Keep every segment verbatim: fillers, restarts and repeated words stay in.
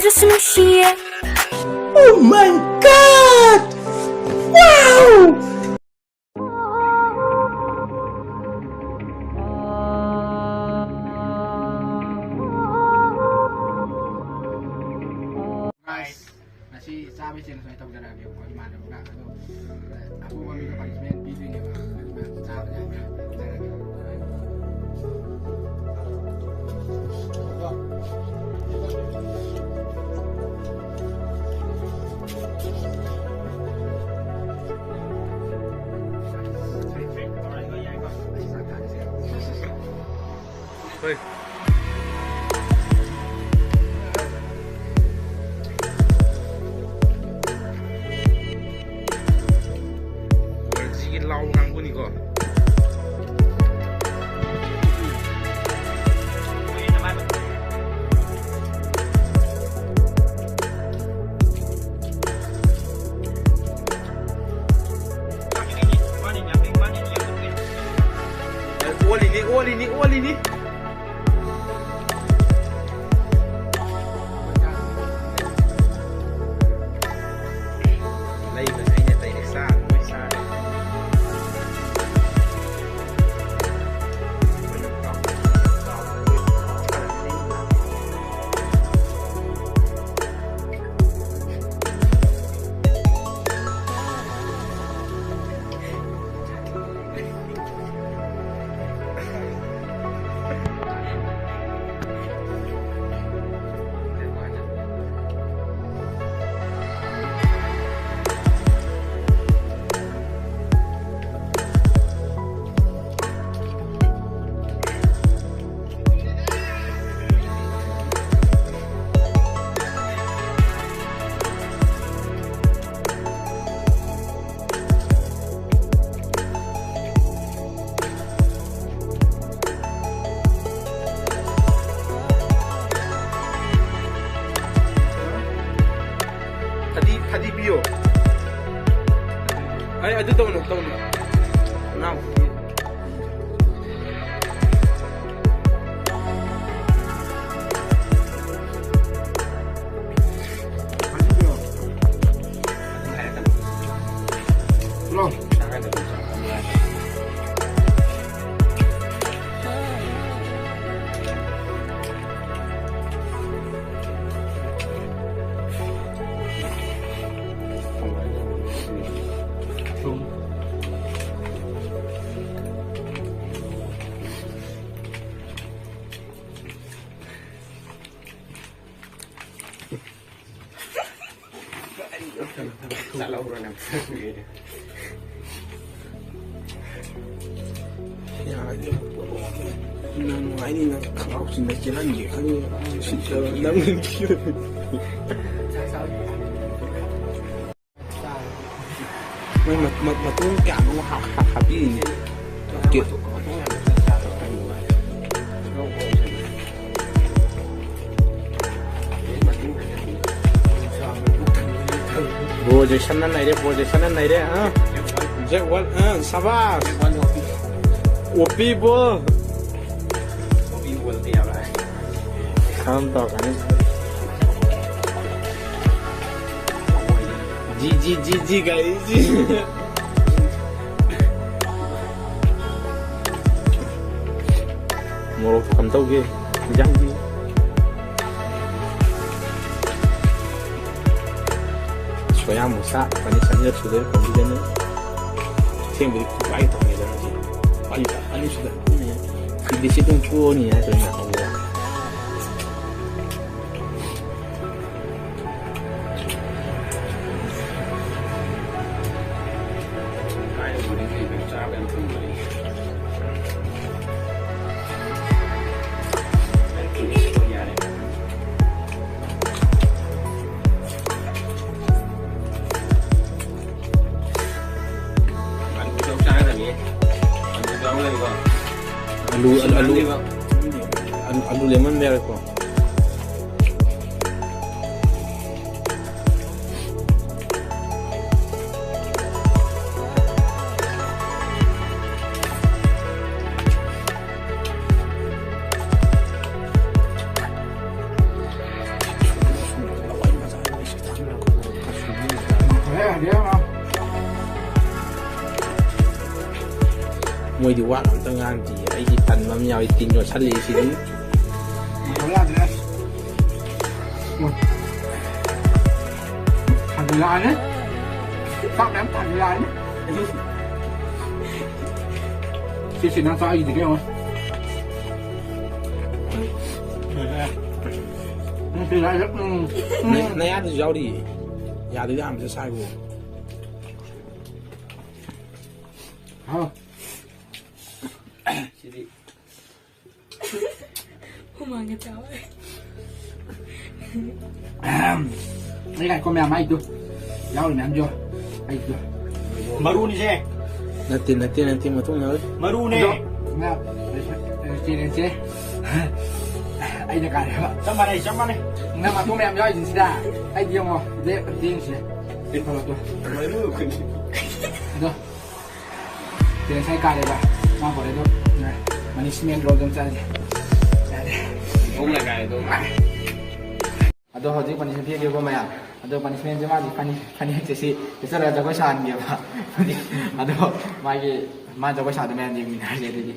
ꯅꯨꯡꯁꯤꯌꯦ. Oh my God! Wow! Guys, ꯉꯁꯤ ꯆꯥꯕꯩ ꯆꯦꯟ ꯁꯨꯃꯥꯏꯅ ꯇꯧꯖꯔꯛꯑꯒꯦꯕꯀꯣ, ꯏꯃꯥꯟꯅꯕꯒ꯫ ꯑꯗꯣ, ꯑꯄꯣꯕ ꯃꯤꯗꯣ punishment ꯄꯤꯗꯣꯏꯅꯦꯕ꯫ ꯑꯗꯨꯅ ꯆꯥꯕꯗ ꯌꯥꯝ ꯇꯧꯖꯔꯛꯑꯒꯦ꯫ ꯍꯣꯏ꯫ ꯋꯥꯔꯜꯁꯤꯒꯤ ꯂꯥꯎ ꯉꯥꯡꯕꯅꯤꯀꯣ꯫ ꯑꯣꯜꯂꯤꯅꯤ, ꯑꯣꯜꯂꯤꯅꯤ, ꯑꯣꯜꯂꯤꯅꯤ꯫ ꯂꯩꯕꯅꯦ ꯑꯩꯅ ꯇꯩꯔꯦ, ꯆꯥꯔꯦ, ꯂꯣꯏ ꯆꯥꯔꯦ꯫ ꯆꯠꯍꯧꯔꯣ ꯅꯪ꯫ ꯌꯥꯔꯦ꯫ ꯅꯪ ꯅꯨꯡꯉꯥꯏꯅꯤ, ꯅꯪ ꯈꯪꯒꯥꯎ ꯆꯤꯟꯗ ꯆꯦꯜꯍꯟꯒꯦ ꯈꯪꯉꯤ꯫ ꯁꯤ ꯅꯪ ꯃꯣꯏ ꯃ-, ꯃ-, ꯃꯇꯣꯡ ꯀꯌꯥꯅꯣ ꯍꯥꯞ-, ꯍꯥꯞ-, ꯍꯥꯞꯄꯤꯔꯤꯅꯦ꯫ ꯀꯦ-, ꯕ꯭ꯔꯣ ꯖꯦꯁꯟꯅ ꯅꯩꯔꯦ, ꯕ꯭ꯔꯣ ꯖꯦꯁꯟꯅ ꯅꯩꯔꯦ, ꯑ꯫ ꯖꯦꯛ ꯋꯥꯟ, ꯑ, ꯁꯕꯥꯁ꯫ ꯑꯣꯄꯤ ꯕꯣꯜ꯫ ꯈꯔ ꯑꯃ ꯇꯧꯔꯛꯀꯅꯤ꯫ ꯖꯤ, ꯖꯤ, ꯖꯤ, ꯖꯤ ꯒꯥꯏ, ꯖꯤ꯫ ꯃꯣꯔꯣꯛ ꯀꯝ ꯇꯧꯒꯦ? ꯏꯟꯖꯥꯡꯗꯤ? ꯁꯣꯌꯥ ꯃꯣꯁꯥ ꯐꯅꯤ ꯆꯪꯖ ꯁꯨꯗꯣꯏ ꯐꯪꯕꯤꯒꯅꯤ꯫ ꯑꯁꯦꯡꯕꯗꯤ ꯈꯨꯄꯥꯏ ꯇꯧꯅꯤꯗ ꯉꯁꯤ꯫ ꯄꯥꯏ ꯑꯅꯤ ꯁꯨꯗ꯫ ꯁꯤꯗꯤ ꯁꯤ ꯑꯗꯨꯝ ꯄꯣꯅꯤ ꯍꯥꯏꯗꯣꯏꯅꯦ꯫ ꯑꯂꯨ, ꯑꯂꯨ, ꯑꯂꯨ, ꯑꯂꯨ, ꯑꯂꯨ lemon ꯌꯥꯔꯦꯀꯣ꯫ ꯃꯣꯏꯗꯤ ꯋꯥ ꯑꯝꯇ ꯉꯥꯡꯗꯦ꯫ ꯑꯩꯒꯤ ꯇꯟꯕ ꯑꯃ ꯌꯥꯎꯏ, ꯇꯤꯟ ꯌꯣꯠꯁꯜꯂꯛꯏ ꯁꯤꯗꯤ꯫ ꯌꯥꯗ꯭ꯔꯦ꯫ ꯊꯥꯖꯤꯜꯂꯛꯑꯅꯤ꯫ ꯆꯥꯛ ꯃꯌꯥꯝ ꯊꯥꯖꯤꯜꯂꯛꯑꯅꯤ꯫ ꯁꯤꯁꯤ ꯅꯪ ꯆꯥꯛ ꯑꯩꯒꯤꯗꯤ ꯀꯩꯅꯣ꯫ ꯎꯝ, ꯁꯤ ꯂꯥꯛꯑꯦ꯫ ꯎꯝ, ꯎꯝ꯫ ꯅ-, ꯅꯌꯥꯗꯨꯁꯨ ꯌꯥꯎꯔꯤꯌꯦ꯫ ꯌꯥꯗꯕ ꯌꯥꯝꯕꯁꯦ ꯁꯥꯏꯒꯣ꯫ ꯍꯥꯎ꯫ ꯁꯤꯗꯤ꯫ ꯍꯨꯃꯥꯡꯒ ꯆꯥꯎꯔꯦ꯫ ꯑꯩ ꯉꯥꯏꯈꯣ ꯃꯌꯥꯝ, ꯑꯩꯗꯣ ꯌꯥꯎꯔꯤ ꯃꯌꯥꯝꯗꯣ꯫ ꯑꯩꯗꯣ꯫ ꯃꯔꯨꯅꯤꯁꯦ꯫ ꯅꯠꯇꯦ, ꯅꯠꯇꯦ, ꯅꯠꯇꯦ, ꯃꯇꯨꯡ ꯌꯥꯎꯔꯤ꯫ ꯃꯔꯨꯅꯦ꯫ ꯑꯗꯣ, ꯉꯥ, restaurantꯁꯦ꯫ ꯑꯩꯅ ꯀꯥꯔꯦꯕ꯫ ꯆꯞ ꯃꯥꯟꯅꯩ, ꯆꯞ ꯃꯥꯟꯅꯩ꯫ ꯉꯥ ꯃꯇꯣꯡ ꯃꯌꯥꯝ ꯌꯥꯎꯔꯤꯁꯤꯡꯁꯤꯗ꯫ ꯑꯩꯗꯤ ꯌꯦꯡꯉꯣ, ꯂꯦꯞ-, ꯌꯦꯡꯁꯤꯅꯦ꯫ ꯂꯦꯞꯐꯝ ꯑꯗꯣ꯫ ꯑꯗꯣ꯫ ꯇꯦꯟꯁ ꯑꯩ ꯀꯥꯔꯦꯕ꯫ ꯃꯥ ꯍꯣꯔꯦꯟꯗꯣ punishment roll ꯑꯗꯨꯝ ꯆꯥꯁꯦ꯫ ꯌꯥꯔꯦ꯫ ꯃꯑꯣꯡ ꯂꯩꯒꯥꯏ ꯑꯗꯨꯝ꯫ ꯑꯗꯣ ꯍꯧꯖꯤꯛ punishment ꯄꯤꯔꯒꯦꯀꯣ ꯃꯌꯥꯝ꯫ ꯑꯗꯣ punishmentꯁꯦ ꯃꯥꯒꯤ ꯐꯅꯦꯛ-, ꯐꯅꯦꯛꯁꯦ ꯁꯤ ꯁꯦꯠꯆꯜꯂꯒ ꯖꯒꯣꯏ ꯁꯥꯍꯟꯒꯦꯕ꯫ ꯑꯗꯣ ꯃꯥꯒꯤ, ꯃꯥ ꯖꯒꯣꯏ ꯁꯥꯗꯣ ꯃꯌꯥꯝ ꯌꯦꯡꯃꯤꯟꯅꯔꯁꯦ ꯑꯗꯨꯗꯤ꯫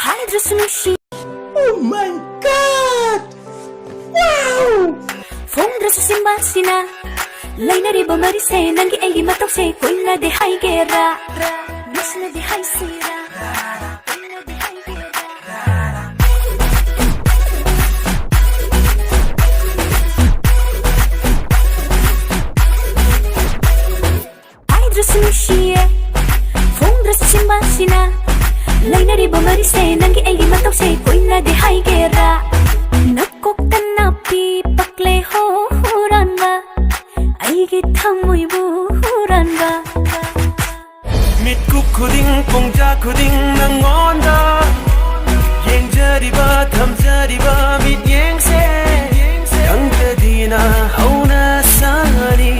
ꯍꯥꯏꯗ꯭ꯔꯁꯨ ꯅꯨꯡꯁꯤ꯫ Oh my God! Wow! ꯐꯣꯡꯗ꯭ꯔꯁꯨ ꯆꯤꯟꯕꯥꯟꯁꯤꯅ ꯂꯩꯅꯔꯤꯕ ꯃꯔꯤꯁꯦ, ꯅꯪꯒꯤ ꯑꯩꯒꯤ ꯃꯇꯧꯁꯦ ꯀꯨꯏꯅꯗꯤ ꯍꯥꯏꯒꯦꯔꯥ? ꯅꯨꯡꯁꯤꯅꯗꯤ ꯍꯥꯏꯁꯤꯔꯥ? ꯀꯨꯏꯅꯗꯤ ꯍꯥꯏꯒꯦꯔꯥ? ꯍꯥꯏꯗ꯭ꯔꯁꯨ ꯅꯨꯡꯁꯤꯌꯦ, ꯐꯣꯡꯗ꯭ꯔꯁꯨ ꯆꯤꯟꯕꯥꯟꯁꯤꯅ ꯂꯩꯅꯔꯤꯕ ꯃꯔꯤꯁꯦ, ꯅꯪꯒꯤ ꯑꯩꯒꯤ ꯃꯇꯧꯁꯦ ꯀꯨꯏꯅꯗꯤ ꯍꯥꯏꯒꯦꯔꯥ? ꯅꯀꯣꯛꯇ ꯅꯥꯄꯤ ꯄꯛꯂꯦ ꯍꯣ ꯍꯨꯔꯥꯟꯕ, ꯑꯩꯒꯤ ꯊꯃꯣꯏꯕꯨ ꯍꯨꯔꯥꯟꯕ꯫ ꯃꯤꯠꯀꯨꯞ ꯈꯨꯗꯤꯡ, ꯄꯨꯡꯖꯥ ꯈꯨꯗꯤꯡ ꯅꯪꯉꯣꯟꯗ ꯌꯦꯡꯖꯔꯤꯕ, ꯊꯝꯖꯔꯤꯕ ꯃꯤꯠꯌꯦꯡꯁꯦ, ꯅꯪꯗꯗꯤꯅ ꯍꯧꯅ ꯁꯥꯅꯤ꯫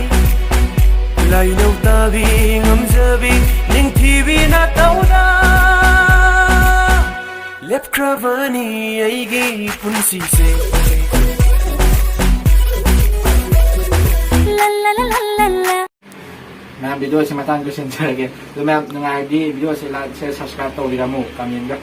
ꯂꯥꯏꯅꯧ ꯇꯥꯕꯤ, ꯉꯝꯖꯕꯤ, ꯅꯤꯡꯊꯤꯕꯤ ꯅꯇꯧꯗ ꯂꯦꯞꯈ꯭ꯔꯕꯅꯤ ꯑꯩꯒꯤ ꯄꯨꯟꯁꯤꯁꯦ꯫ ꯂ ꯂ ꯂ ꯂ ꯂ ꯂ꯫ ꯃꯌꯥꯝ, videoꯁꯤ ꯃꯇꯥꯡꯗ ꯂꯣꯏꯁꯤꯟꯖꯔꯒꯦ꯫ ꯑꯗꯨ ꯃꯌꯥꯝ ꯅꯨꯡꯉꯥꯏꯔꯗꯤ videoꯁꯤ like, share, subscribe ꯇꯧꯕꯤꯔꯝꯃꯨ, commentꯒ꯫